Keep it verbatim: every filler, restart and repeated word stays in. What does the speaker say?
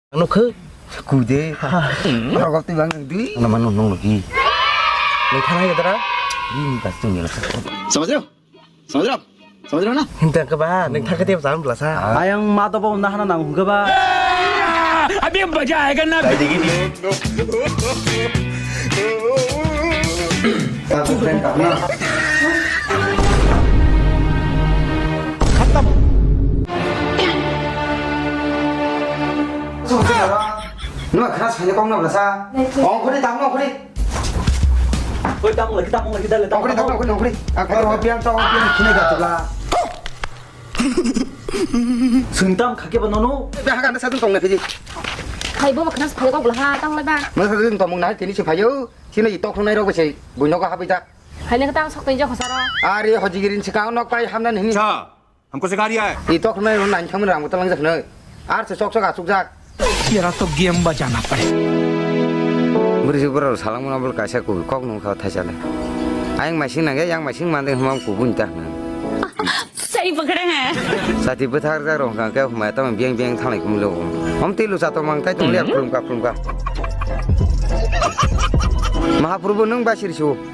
Ano khe kude. Rogol twi bang di. Ano manu nong lagi. Nang thang hai gadara. Di ni kas tung ni lasa. समझ रहे हो? समझ रहे हो आप? समझ रहे हो ना? Hinta ke ba, nang thang ke tiap jam belasa. Ayang ma to bo na hana nang hung ke ba. अभी मजा आएगा ना। Nima khana saini kok nabla sa? Ongkhori tamo ongkhori. Oi, tamo lagi, tamo lagi, dale, tamo. Ongkhori tamo ongkhori ongkhori. Ang khai ro piang tamo piang khine ga tula. Sungtam khake ba nono. Be haga na sadung tong na khiji. Hai bo khana saini kok bla ha tang lai ba. Ma sadung tong na tini si phayo. Sini tok nai ro bese. Buino ka habi ta. Hai ne tang sok tei ja khosaro. Are hojigirin sikang nok pai hamna hini. अच्छा, हमको सिखा रिया है। I tok nai ro nang thamna rang talang jak nai. Ar se sok sok asuk jak. तेरा तो गेम बजाना पड़ेगा। Bwrwi si bwrwi salang mano bwlw kaisa kubui kok nung kha thaisa le. Ayang masing nang yang masing mande hwnma kubui ta hwnwi. सही पकड़े हैं। Sati bwthar jak rong kha khe hwnma tamo biang biang thanglai kumlo. Hom tei lucha tong mang tai tong le khulum kha khulum kha. Mahaprabhu nung basir su.